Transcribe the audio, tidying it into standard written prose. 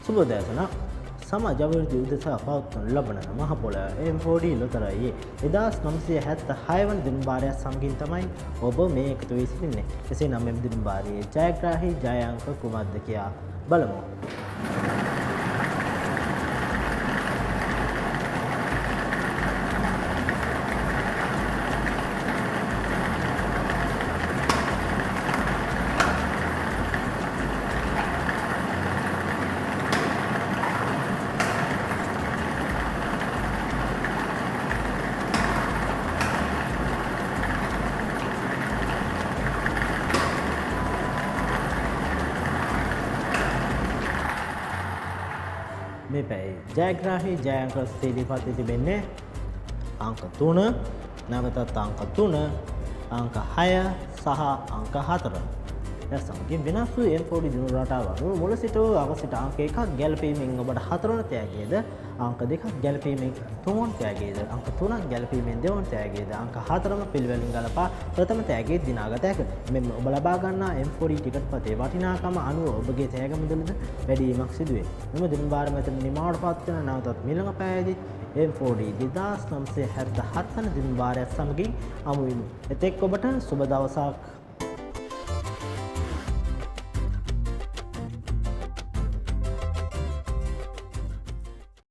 සුබ උදෑසනක්. සමාජ අභිවෘද්ධි උදෙසා පවත්වනු ලබන මහ පොළ M4D ලොතරැයියේ 1976 වන දිනුම් භාරයත් සමගින් තමයි ඔබ මේ එකතු වී සිටින්නේ. එසේනම් මෙම දිනුම් භාරයේ ජයග්‍රාහී ජය අංක කුමක්ද කියා බලමු. මේ පැයේ ජයග්‍රාහී ජය අංක ඉදිරිපත් වී තිබෙන්නේ අංක 3, නැවතත් අංක 3, අංක 6 සහ අංක 4. එය සමගින් වෙනස් වූ M4D දිනු රටාව අනුව මුල සිට අග සිට අංක එකක් ගැලපීමෙන් ඔබට හතරවන තෑග්ගයද, අංක දෙකක් ගැලපීමෙන් තුන්වන තෑග්ගයද, අංක තුනක් ගැලපීමෙන් දෙවන තෑග්ගයද, අංක හතරම පිළිවෙලින් ගලපා ප්‍රථම තෑග්ගය දිනාගත හැක. මෙන්ම ඔබ ලබා ගන්නා M4D ticket පතේ වටිනාකම අනුව ඔබගේ තෑගි මුදලද වැඩිවීමක් සිදුවේ. මෙම දිනු භාර මෙතන නිමාවට පත් වෙන නැවතත් මීළඟ පැයේදී M4D 1977 වන දිනු භාරයත් සමගින් හමු වෙමු. එතෙක් ඔබට සුබ දවසක්.